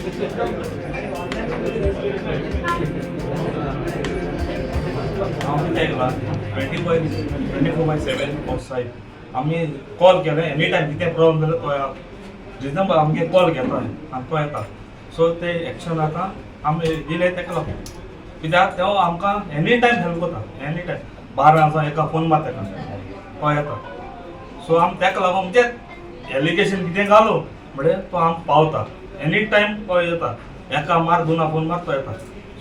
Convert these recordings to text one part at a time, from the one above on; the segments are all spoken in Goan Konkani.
हांव कितें आयकलां, 24/7 सायब. आमी कॉल केलें, एनी टायम कितें प्रॉब्लम जाल्यार तो रिजनेबल आमगे कॉल घेता आनी तो येता. सो ते एक्शन आतां आमी दिले तेका लागून, कित्याक तो आमकां एनी टायम हेल्प करता. एनी टायम 12 आसा, एका फोन मार तेका, तो येता. सो आमी तेका लागून म्हणजे एलिगेशन कितें घालो म्हणजे तो आमकां पावता. एनी टायम तो येता, एका मार, दोना फोन मार, तो येता.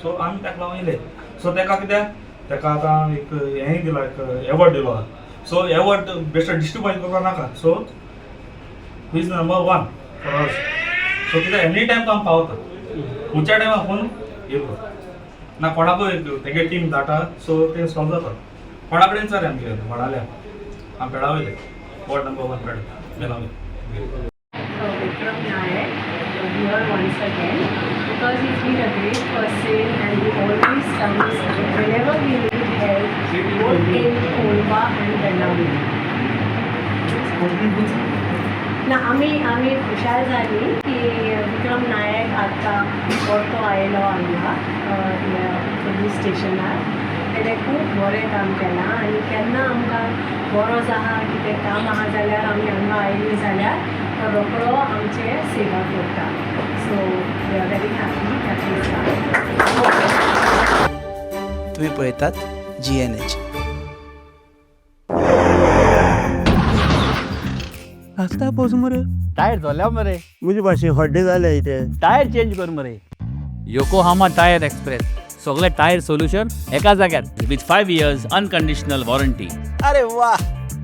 सो आमी तेका लागून येयले. सो तेका कित्याक तेका आतां एक हें दिला, एक एवॉर्ड दिलो आहा. सो एवॉर्ड बेश्टो डिस्ट्रीब्यूट करपा नाका. So he is number one for us. So कित्याक एनी टायम तो आमकां पावता, खंयच्या टायमार फोन येयलो ना, कोणाकूय तेगे टीम धाडटा. सो तें सॉल्व जाता. कोणा कडेन सर आमगे वडाल्या, आमी पेडा वयले, ward number 1, Peda Belavali. Vikram Naik here once again because he's been a great person and he always comes whenever we need help, both in Colva and Benaulim. ना, आमी आमी खुशाल जाली की विक्रम नायक आतां परतो आयलो हांगा ह्या पुलीस स्टेशनार. तेणें खूब बरें काम केलां आनी केन्ना आमकां गरज आहा, कितें काम आहा जाल्यार, आमी हांगा आयलीं जाल्यार तो रोकडो आमचे सेवा करता. So we are very happy that he's. तुम्ही पळयतात जीएनएच. आसता पावस मरे. टायर जोल्या मरे. म्हजे भाशेन हड्डे जाले इथे. टायर चेंज कर मरे. योकोहामा टायर एक्सप्रेस, सगळे टायर सोल्युशन एका जाग्यार with 5 years unconditional warranty. अरे वा!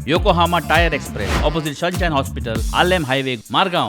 Yokohama Tyre Express, opposite Sunshine Hospital, Arlem Highway, Margao.